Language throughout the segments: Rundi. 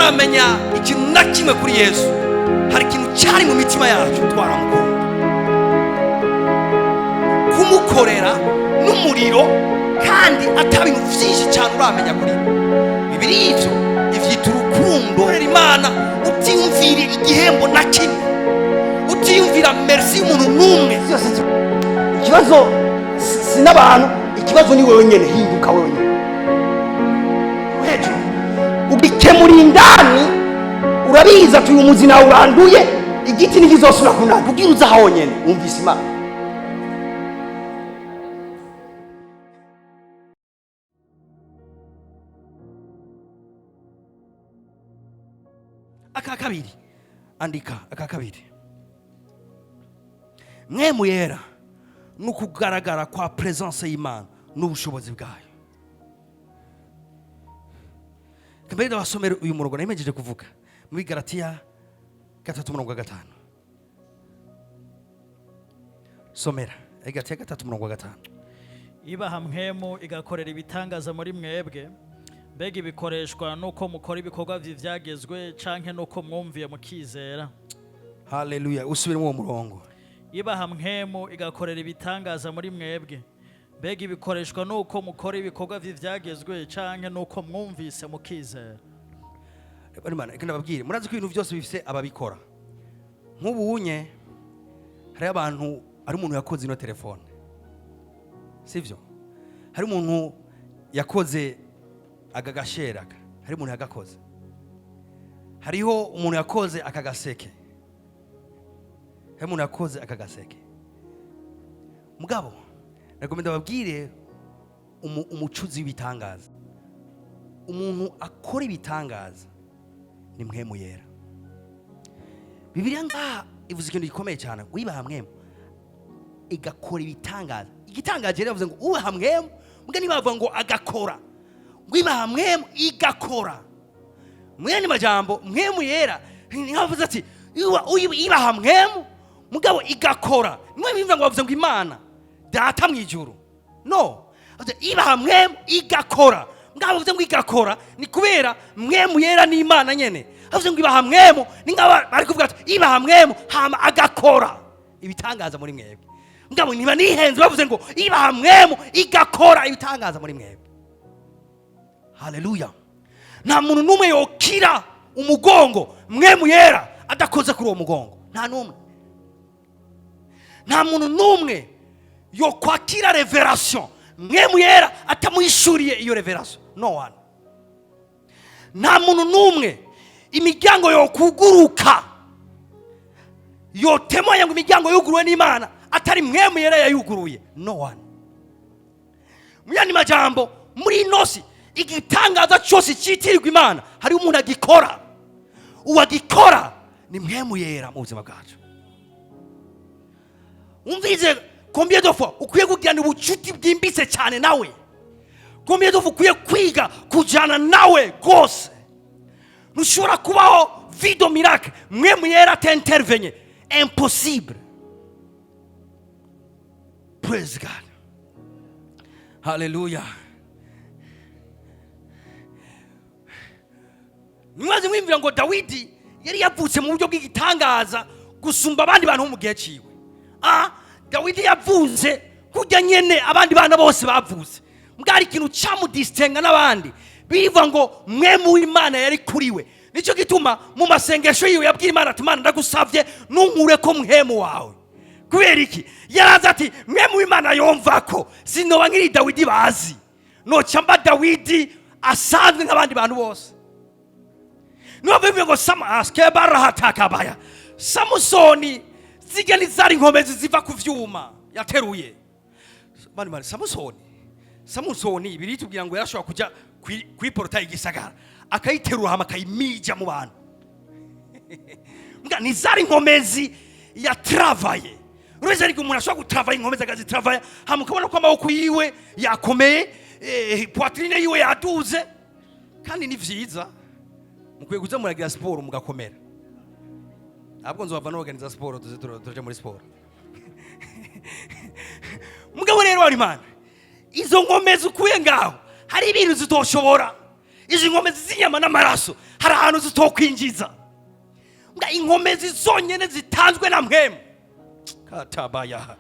Tutaramenya ikintu na kimwe kuri Yesu, hari ikintu cyari mu mitima yacu, twaramukunda, kumukorera n'umuriro, kandi ata bintu byinshi cyane uramenya kuri we. Bibiri ivyo ivyita urukundo. Korera Imana utiyumvira igihembo na kimwe, utiyumvira merci y'umuntu n'umwe. Byose ikibazo si n'abantu, ikibazo ni wewe nyene. Hinduka wewe nyene hejuru, ugikemura indani. Urabizi ati uyu muzi nawe uranduye, igiti ntikizosubira kunanda. Ubwira uza honyene wumvise Imana. Aka kabiri, andika aka kabiri: Mpwemu Yera ni ukugaragara kwa presence y'Imana n'ubushobozi bwayo. Mbere ndabasomera uyu murongo nayimejeje kuvuga muri Galatiya 3:5. Somera Galatiya 3:5. Ibaha Mpwemu igakorera ibitangaza muri mwebwe, mbega ibikoreshwa nuko mukora ibikorwa vy'ivyagezwe, canke nuko mwumviye mukizera? Haleluya! Usubiremo uwo murongo. Ibaha Mpwemu igakorera ibitangaza muri mwebwe, mbega ibikoreshwa nuko mukora ibikorwa vy'ivyagezwe, canke nuko mwumvise mukizera? Bari, reka ndababwire, murazi ko ibintu byose bifise ababikora. Nk'ubu unye hariho abantu, hari umuntu yakoze ino telefone, sivyo? Hari umuntu yakoze aka gashera aka, hari umuntu yagakoze. Hariho umuntu yakoze aka gaseke, hari umuntu yakoze aka gaseke. Mugabo nagomba ndababwire umucuzi w'ibitangaza, umuntu akora ibitangaza ni Mpwemu Yera. Bibiliya ngaha ivuze ikintu gikomeye cyane: wibaha Mpwemu igakora ibitangaza. Igitangaje rero, bavuze ngo ubaha Mpwemu, mbwa ntibavuga ngo agakora, ngo ibaha Mpwemu igakora. Mwene majambo, Mpwemu Yera ntibavuze ati ibaha Mpwemu mugabo igakora. Nimwe bimva ngo bavuze ngo Imana Data mu ijuru, no bavuze ibaha Mpwemu igakora. Mugabo bavuze ngo igakora ni kubera Mpwemu Yera ni Imana nyene. Bavuze ngo ibaha Mpwemu, ni nk'aba bari kuvuga ati ibaha Mpwemu hama agakora ibitangaza muri mwebwe. Mugabo niba nihenze, bavuze ngo ibaha Mpwemu igakora ibitangaza muri mwebwe. Haleluya! Nta muntu n'umwe yokira umugongo Mpwemu Yera adakoze kuri uwo mugongo, nta n'umwe. Nta muntu n'umwe yokwakira révélation Mpwemu Yera atamuhishuriye iyo révélation, no one. Nta muntu n'umwe imiryango yokuguruka, yotemoye ngo imiryango yuguruwe n'Imana atari Mpwemu Yera yayuguruye, no one. Mu yandi majambo, muri ino si igitangaza cyose cyitirirwa Imana hariho umuntu agikora. Uwagikora ni Mpwemu Yera mu buzima bwacu. Wumvirize, combien de fois ukwiye kugirana ubucuti bwimbitse cyane nawe, combien de fois ukwiye kwiga kujyana nawe rwose. Ntushobora kubaho vie de miracle Mpwemu Yera atintervenye, impossible. Praise God, haleluya! Nimwaze mwimvira ngo Dawidi yari yavutse mu buryo bw'igitangaza gusumba abandi bantu bo mu gihe ciwe. Dawidi yavutse kurya nyene abandi bana bose bavutse, mbwari ikintu camudisitenga n'abandi, biva ngo Mpwemu w'Imana yari kuri we. Nicyo gituma mu masengesho yiwe yabwira Imana ati: "Imana, ndagusavye ntunkure ko Mpwemu wawe." Kubera iki? Yaraza ati Mpwemu w'Imana yomva ko sinoba nkiri Dawidi bazi, noca mba Dawidi asanzwe nk'abandi bantu bose. Niyo bivuye ngo sama askebarahatakabaya Samusoni zijya nizari inkomezi ziva ku vyuma yateruye. Bani bani, Samusoni biritubwira ngo yarashobora kuja kuri portail y'igisagara akayiterura hama akayimija mu bantu. Mbwa nizari inkomezi yatravaye. Uretse ariko umuntu ashobora gutravaya inkomezi, akazitravaya, hama ukabona ko amaboko yiwe yakomeye, poitrine yiwe yaduze. Kandi ni vyiza, mukwiye kuza muragira siporo mugakomera. Ntabwo nzobava n'organiza siporo, tuze turaja muri siporo. Mugabo rero wari Imana, izo nkomezi ukuye ngaho hari ibintu zitoshobora. Izi nkomezi z'inyama n'amaraso hari ibintu zitoshobora. Hari ahantu zitokwinjiza. Mbwa inkomezi zonyene zitanzwe na Mpwemu katabaya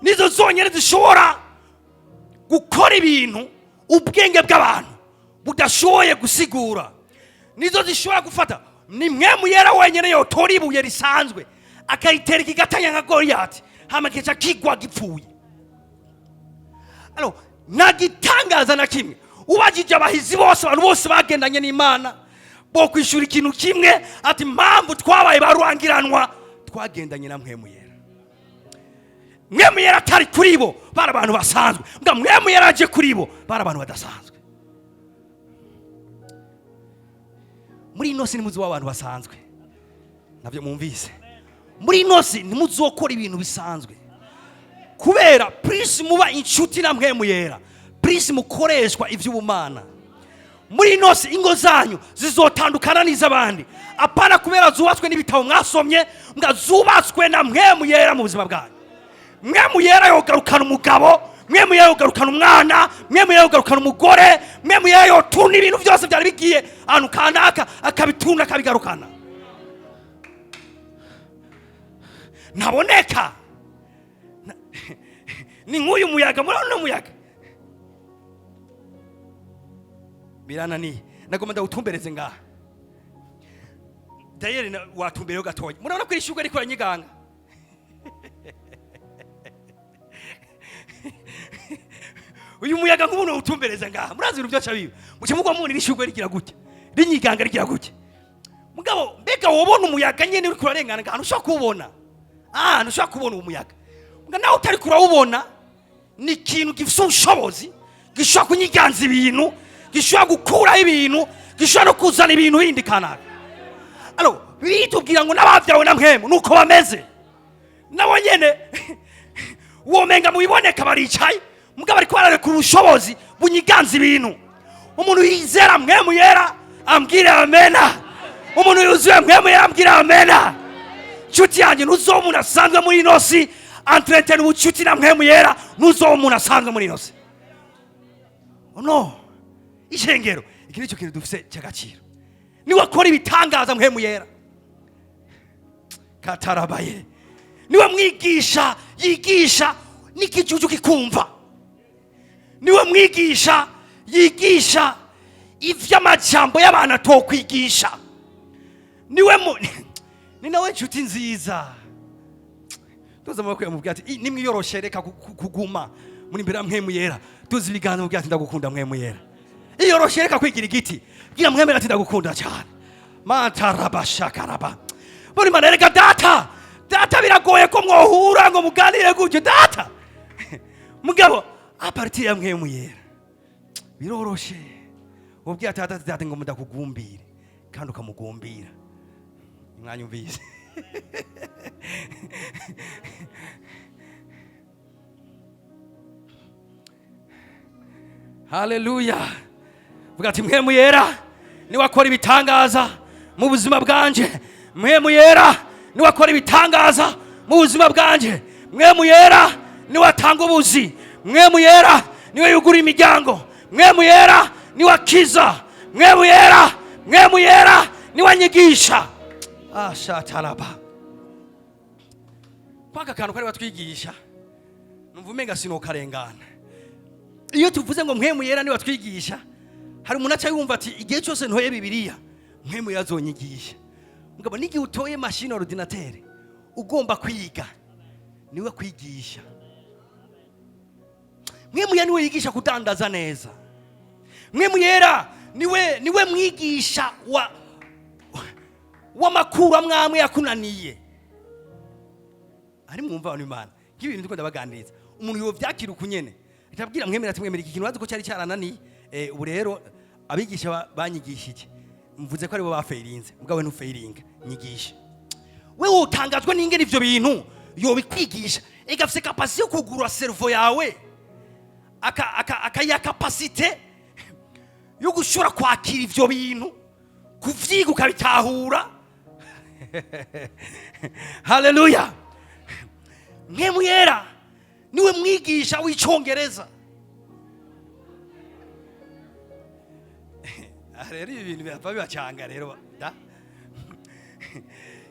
nizo zonyene zishobora gukora ibintu ubwenge bw'abantu budashoboye gusigura, nizo zishobora gufata. Ni Mpwemu Yera wenyine yotora ibuye risanzwe akaritera ikigatanya nka Goliyati, hama kigaca kigwa gipfuye. Alors, nta gitangaza na kimwe. Ubajije abahizi bose, abantu bose bagendanye n'Imana, bo kwishyura ikintu kimwe, ati: "Impamvu twabaye barurangiranwa, twagendanye na Mpwemu Yera." Mpwemu Yera atari kuri bo, bari abantu basanzwe. Mbwa Mpwemu Yera aje kuri bo, bari abantu badasanzwe. Muri ino si ntimuzi w'abantu basanzwe, nabyo mwumvise. Muri ino si ntimuzokora ibintu bisanzwe, kubera plus muba inshuti na Mpwemu Yera, plus mukoreshwa iby'ubumana. Muri ino si ingo zanyu zizotandukana n'iz'abandi, apana kubera zubatswe n'ibitabo mwasomye, mbwa zubatswe na Mpwemu Yera mu buzima bwanyu. Mpwemu Yera yogarukana umugabo, Mpwemu Yera yogarukana umwana, Mpwemu Yera yogarukana umugore, Mpwemu Yera yotuna ibintu byose byari bigiye ahantu kanaka, akabituna, akabigarukana. Ntaboneka. Ni nk'uyu muyaga. Murabona umuyaga birananiye, nagomba ndawutumbereze ngaha. Dayeri watumbereyo gatoya. Murabona ko iri shurwe riko ranyiganga. Uyu muyaga nk'ubu nawutumbereza ngaha, murazi ibintu byose biba, muca mugwa mubona iri shurwe rigira gutya, rinyiganga, rigira gutya. Mugabo mbega wobona umuyaga nyene uriko urarengana ngaha? Ntushobora kuwubona. Ntushobora kubona uwo muyaga. Mbwa nawe utari kurawubona, ni ikintu gifite ubushobozi, gishobora kunyiganza ibintu, gishobora gukuraho ibintu, gishobora no kuzana ibintu bindi kanaka. Alors, bitubwira ngo n'ababyawe na Mpwemu nuko bameze. Nabo nyene womenga mubiboneka baricaye, mugabo ariko barareka ubushobozi bunyiganza ibintu. Umuntu yizera Mpwemu Yera ambwire amena. Umuntu yuzuye Mpwemu Yera ambwire amena. Nshuti yanjye, ntuzoba umuntu asanzwe muri ino si. Entretena ubucuti na Mpwemu Yera, ntuzoba umuntu asanzwe muri ino si. No ishengero, iki nicyo kintu dufise cy'agaciro. Niwe akora ibitangaza, Mpwemu Yera katarabaye. Niwe mwigisha yigisha n'ikijuju kikumva. Niwe mwigisha yigisha ivy'amajambo y'abantu atokwigisha. Niwe mu ni nawe nshuti nziza. Tuzi amaboko, yamubwira ati: "Nimwiyoroshe, reka kuguma muri imbere ya Mpwemu Yera." Tuzi ibiganza, mubwira ati: "Ndagukunda, Mpwemu Yera." Iyoroshe, reka kwigira igiti, bwira Mpwemu Yera ati: "Ndagukunda cyane." Matarabashakaraba buri mana. Reka data, data, biragoye ko mwohura ngo muganire gutyo, data. Mugabo à partir ya Mpwemu Yera biroroshe. Ubwira ati: "Data, data, ngo mudakugumbire," kandi ukamugumbira. Mwanyumvise? Haleluya! Vuga ati: "Mpwemu Yera niwe akora ibitangaza mu buzima bwanje. Mpwemu Yera niwe akora ibitangaza mu buzima bwanje. Mpwemu Yera niwe atanga ubuzi. Mpwemu Yera niwe yugura imiryango. Mpwemu Yera niwe akiza. Mpwemu Yera, Mpwemu Yera niwe anyigisha." Ashataraba kwaka kantu kari batwigisha, numva umenga sinokarengana. Iyo tuvuze ngo Mpwemu Yera niwe atwigisha, hari umuntu aca yumva ati: "Igihe cyose ntoye Bibiliya, Mpwemu Yera azonyigisha." Mugabo n'igihe utoye machine, ordinateur, ugomba kwiga, niwe kwigisha. Mpwemu Yera niwe yigisha kudandaza neza. Mpwemu Yera niwe mwigisha wa w'amakuru amwe amwe yakunaniye. Ari mwumva, abantu Imana, nk'ibintu ndiko ndabaganiriza, umuntu yovyakira ukunyene, atabwira Mwemera ati: "Mwemera, iki kintu wazi ko cyari cyarananiye. Ubu rero abigisha banyigishije, mvuze ko aribo bafeirinze, mugabo we ntufeiringa, nyigisha." Wewe utangazwa n'ingene ivyo bintu yobikwigisha. Ega afise capacité yo kugura cerveau yawe, akayiha capacité yo gushobora kwakira ivyo bintu, kuvyiga, ukabitahura. Haleluya! Mpwemu Yera niwe mwigisha w'icyongereza. Aha rero ibi bintu birapfa bibacanga rero da.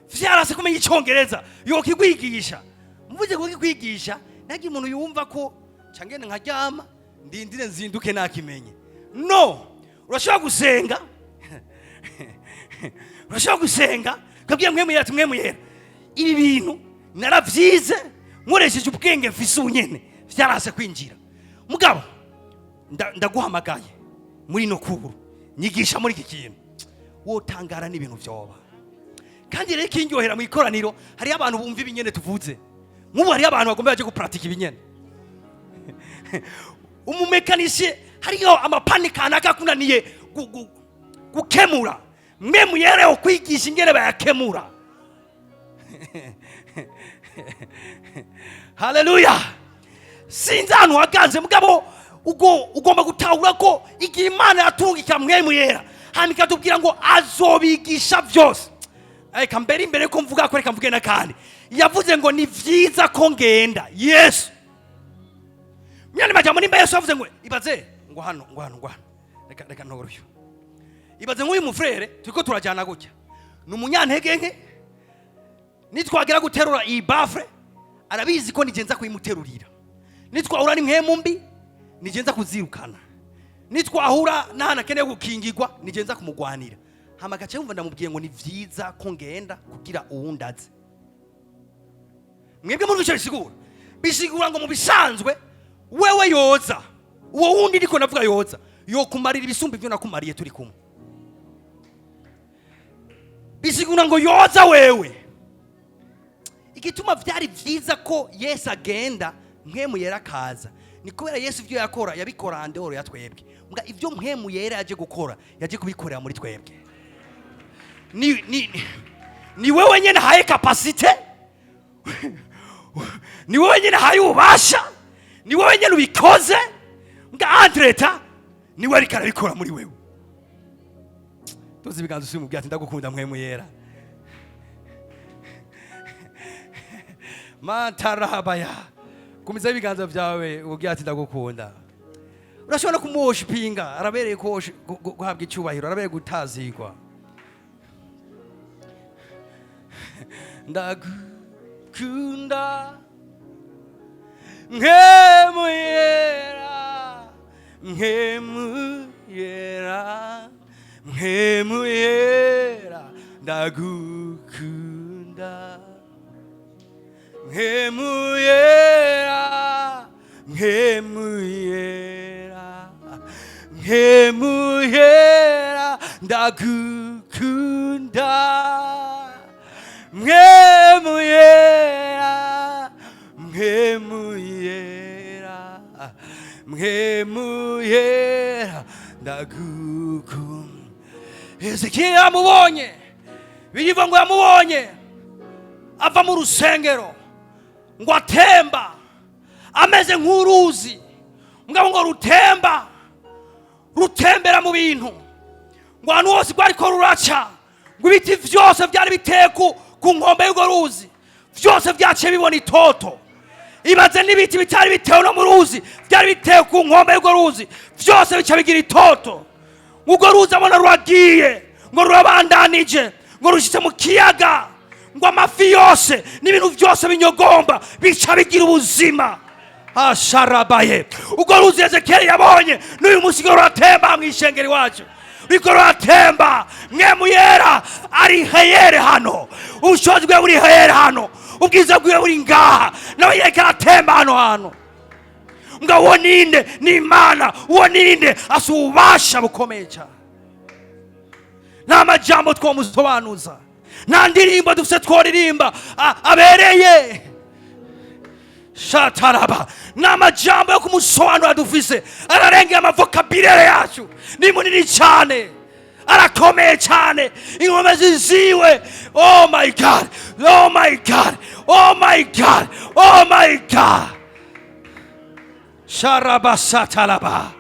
Vyarase kumenya Icongereza, yokigwigisha. Mvuze kukikwigisha, nagi umuntu yumva ko cangene nkaryama ndindire nzinduke nakimenye. No, urashobora gusenga, urashobora gusenga ukabwira Mpwemu Yera ati: "Mpwemu Yera, ibi bintu naravyize nkoresheje ubwenge mfise ubu nyene, vyarase kwinjira. Mugabo ndaguhamagaye muri no kuru, nyigisha muri iki kintu." Wotangara n'ibintu vyoba. Kandi rero ikindyohera mu ikoraniro, hariyo abantu bumva ibinyene tuvuze. Nk'ubu hariyo abantu bagomba baje guparatika ibinyene. Umumekanisiye, hariyo amapani kanaka akunaniye gukemura, mwe muyereho kwigisha ingene bayakemura. Haleluya! Sinzi ahantu uhagaze, mugabo ubwo ugomba gutahura ko igihe Imana yatungika Mpwemu Yera, hanyuma ikatubwira ngo azobigisha byose. Reka mbere, imbere ko mvuga ko, reka mvuge n'akandi. Yavuze ngo ni vyiza ko ngenda. Yesu, myani majambo, nimba Yesu yavuze ngo, ibaze ngo hano, ngo hano, ngo hano, reka ntoroshye. Ibaze nk'uyu mufrere turiko turajyana gutya, ni umunyantege nke. Nitwagera guterura iyi baffle, arabizi ko nigenza kuyimuterurira. Nitwahura n'impwemu mbi, nigenza kuzirukana. Nitwahura n'ahantu akeneye gukingirwa, nigenza kumugwanira. Hama agaca yumva ndamubwiye ngo ni vyiza ko ngenda kugira uwundi aze. Mwebwe muri icyo bisigura ngo mu bisanzwe wewe yoza, uwo wundi ndiko ndavuga yoza, yokumarira ibisumba ibyo nakumariye turi kumwe. Bisigura ngo yoza wewe. Igituma byari byiza ko Yesu agenda, Mpwemu Yera akaza, ni kubera Yesu ibyo yakora yabikora en dehors ya twebwe. Mbwa ibyo Mpwemu Yera yaje gukora, yaje kubikorera muri twebwe. Ni wewe nyine ahaye capacité, ni wowe nyine ahaye ububasha, ni wowe nyine ubikoze. Mbwa entre-temps niwe ariko arabikora muri wewe. Tuzi ibiganza, usubira ati: "Ndagukunda, Mpwemu Yera." Mantarabaya, gumizaho ibiganza byawe, ubwira ati: "Ndagukunda." Urashobora no kumuworshipinga. Arabereye guhabwa icyubahiro, arabereye gutazigwa. Ndagukunda, Mpwemu Yera, Mpwemu Yera, Mpwemu Yera, ndagukunda, Mpwemu Yera, Mpwemu Yera, Mpwemu Yera, ndagukunda, Mpwemu Yera, Mpwemu Yera, Mpwemu Yera, ndagukunda. Hezekiya yamubonye, birivuga ngo yamubonye ava mu rusengero, ngo atemba ameze nk'uruzi, mugabo ngo rutemba, rutembera mu bintu, ngo ahantu hose rwariko ruraca, ngo ibiti vyose vyari biteye ku nkombe y'urwo ruzi vyose vyaciye bibona itoto. Ibaze, n'ibiti bitari bitewe no mu ruzi, byari bitewe ku nkombe y'urwo ruzi, vyose bica bigira itoto. Urwo ruzi abona ruragiye, ngo rurabandanije, ngo rushitse mu kiyaga, ngo amafi yose n'ibintu byose binyogomba bica bigira ubuzima. Asharabaye, urwo ruzi Ezekiyeli yabonye, n'uyu munsi ngo ruratemba mu ishengero iwacu, ruriko ruratemba. Mpwemu Yera ari heyere hano, ubushobozi bwe buri heyere hano, ubwiza bwiwe buri ngaha, nawe yereka aratemba hano hantu. Ngo uwo ninde? Ni Imana. Uwo ninde? Asa ububasha bukomeye cyane. Nta majambo twomusobanuza, nta ndirimbo dufite tworirimba abereye shataraba. Ni amajambo yo kumusobanura dufise, ararengera ama vocabulaire yacu. Ni munini cyane, arakomeye cyane. Inkomezi ziwe, oh my God, oh my God, oh my God, oh my God! Sharabasatalaba,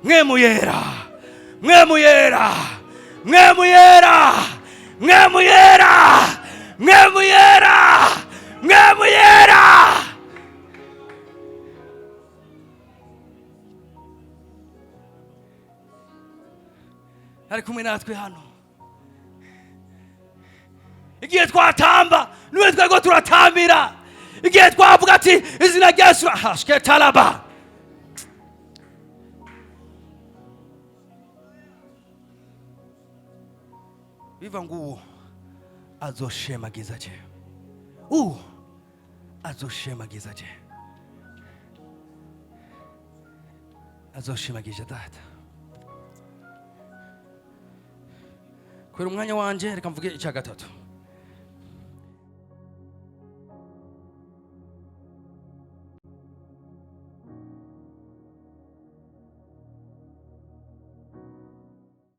Mpwemu Yera, Mpwemu Yera, Mpwemu Yera, Mpwemu Yera, Mpwemu Yera, Mpwemu Yera. Ari kumwe natwe hano. Igihe twatamba, niwe twego turatambira. Igihe twavuga ati izina rya Yesu, hashketalaba. Biva ngo uwo azoshemagiza je, uwo azoshemagiza je, azoshimagisha Data. Kubera umwanya wanje, reka mvuge icya gatatu.